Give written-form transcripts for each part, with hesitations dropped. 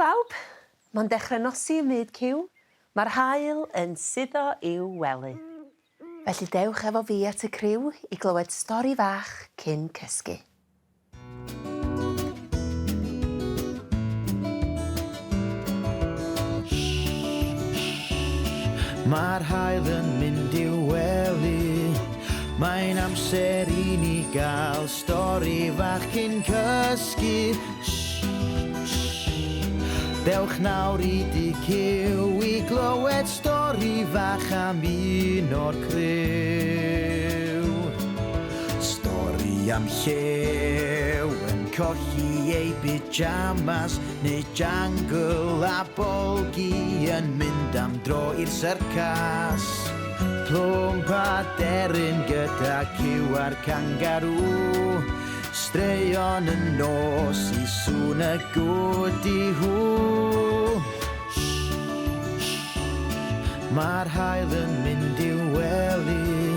bawb! Mae'n dechrau nosi ym myd Cyw. Mae'r haul yn suddo i'w wely. Felly dewch efo fi at y criw i glywed stori fach cyn cysgu. Mae'r haul yn mynd i'w wely. Mae'n amser i ni gael stori fach cyn cysgu. Dewch nawr i dŷ Cyw i glywed stori fach am un o'r criw. Stori am llew yn colli ei byjamas neu jangle a bolgi yn mynd am dro i'r syrcas. Plwmp a deryn gyda cyw a'r cangarŵ. Straeon y nos i sŵn y gwdi-hw. Mae'r haul yn mynd i'w wely.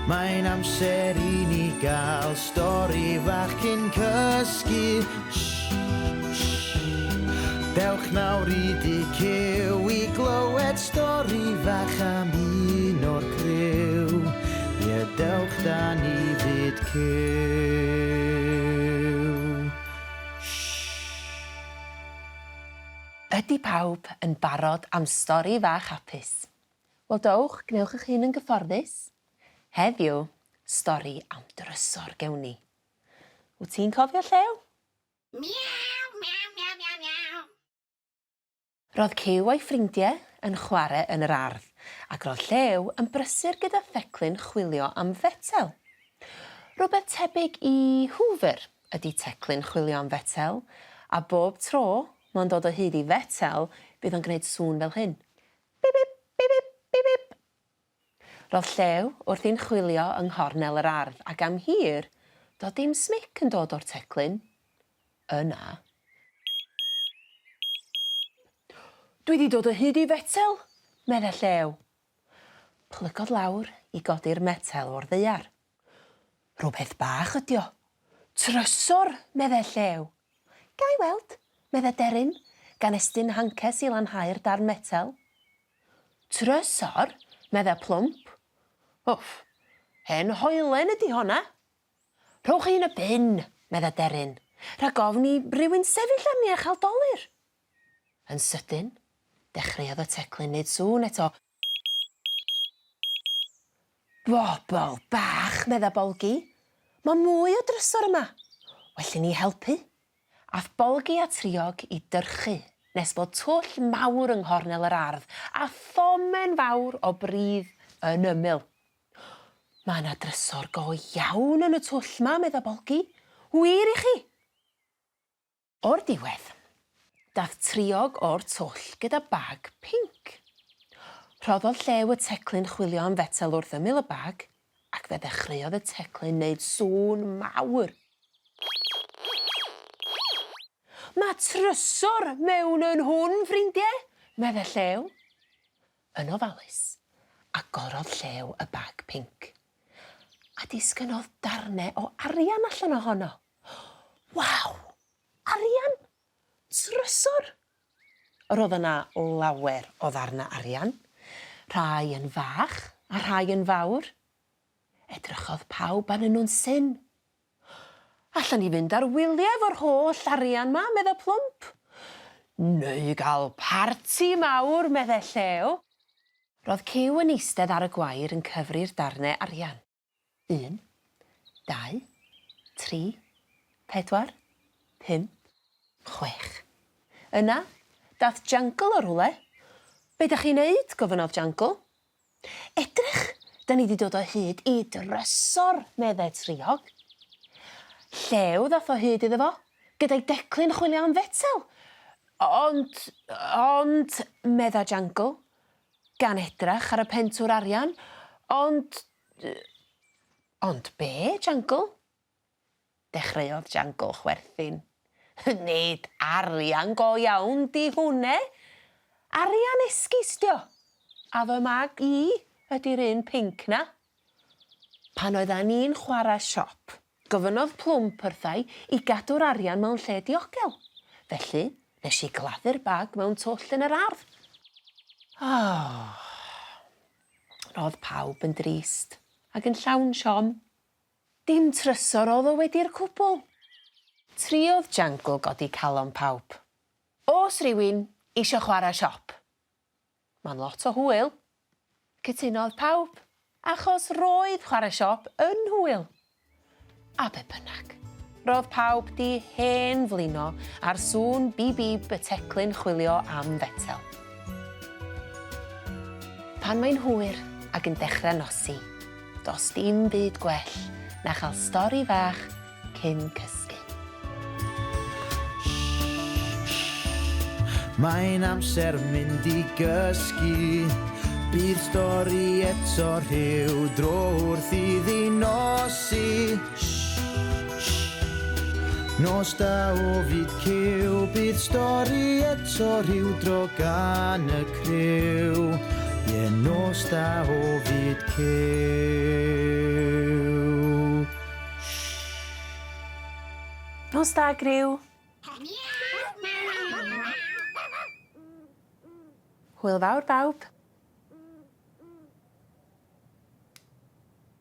Mae'n amser i ni gael stori fach cyn cysgu. Dewch nawr i dŷ Cyw i glywed stori fach am un o'r criw. Ie, dewch da ni fyd Cyw. Ydy pawb yn barod am stori fach hapus? Wel dowch, gwnewch eich hun yn gyfforddus. Heddiw, stori am drysor gewn ni. Wyt ti'n cofio Llew? Miaw, miaw, miaw, miaw, miaw. Roedd Cyw a'i ffrindiau yn chwarae yn yr ardd, ac roedd Llew yn brysur gyda theclyn chwilio am fetel. Rhywbeth tebyg i Hoover ydy teclyn chwilio am fetel, a bob tro mae'n dod o hyd i fetel bydd o'n gwneud sŵn fel hyn. Bip bip, bip bip, bip bip. Roedd Llew wrthi'n chwilio yng nghornel yr ardd ac am hir, doedd dim smic yn dod o'r teclyn. Yna. Dwi 'di dod o hyd i fetel! medde Llew. Plygodd lawr i godi'r metel o'r ddaear. Rhywbeth bach ydi o. Trysor! medde Llew. Ga i weld? medde Deryn, gan estyn hances i lanhau'r darn metel. Trysor? medde Plwmp. Wff, hen hoelen ydi honna. Rhowch hi yn y bin, medde Deryn, rhag ofn i rywun sefyll arni a chael dolur. Yn sydyn, dechreuodd y teclyn neud sŵn eto. Bobol bach, medda Bolgi, mae mwy o drysor yma. Well i ni helpu. Ath Bolgi a Triog i dyrchu nes bod twll mawr yng nghornel yr ardd a thomen fawr o bridd yn ymyl. Mae yna drysor go iawn yn y twll 'ma, medda Bolgi. Wir i chi! O'r diwedd, dath Triog o'r twll gyda bag pinc. Rhoddodd Llew y teclyn chwilio am fetel wrth ymyl y bag ac fe ddechreuodd y teclyn wneud sŵn mawr. Mae trysor mewn yn hwn, ffrindie, medde Llew. Yn ofalus, agorodd Llew y bag pinc, a disgynnodd darne o arian allan ohono. Waw! Arian! Trysor! Roedd yna lawer o ddarnau arian, rhai yn fach a rhai yn fawr. Edrychodd pawb arnyn nhw'n syn. Allan ni fynd ar wyliau efo'r holl arian 'ma, medda Plwmp. Neu gael parti mawr, medde Llew. Roedd Cyw yn eistedd ar y gwair yn cyfri'r darnau arian. Un, dau, tri, pedwar, pump, chwech. Yna, dath Jangle o rhywle. Be 'dach chi'n neud? gofynnodd Jangle. Edrych, 'da ni 'di dod o hyd i drysor, medde Triog. Llew ddath o hyd iddo fo, gyda'i declyn chwilio am fetel. Ond, ond, medda Jangle, gan edrach ar y pentwr arian, ond, ond be, Jangle? Dechreuodd Jangle chwerthin. Nid arian go iawn 'di hwnne. Arian esgus 'di o. A fy mag i ydi'r un pinc 'na. Pan oeddan ni'n chwarae siop, gofynnodd Plwmp wrtha i i gadw'r arian mewn lle diogel. Felly, Nes i gladdu'r bag mewn twll yn yr ardd. Oh. Roedd pawb yn drist ac yn llawn siom. Dim trysor oedd o wedi'r cwbl. Triodd Jangle godi calon pawb. Oes rhywun isio chwarae siop? Mae'n lot o hwyl. Cytunodd pawb, achos roedd chwarae siop yn hwyl. A be bynnag, roedd pawb 'di hen flino ar sŵn bîp-bîp y teclyn chwilio am fetel. Pan mae'n hwyr ac yn dechrau nosi, does dim byd gwell na chael stori fach cyn cysgu. Mae'n amser mynd i gysgu. Bydd stori eto rhyw dro wrth iddi nosi. Nos da o fyd cyw, bydd stori eto rhyw dro gan y criw. Ie, nos da o fyd cyw. Nos da, griw. Hwyl fawr bawb.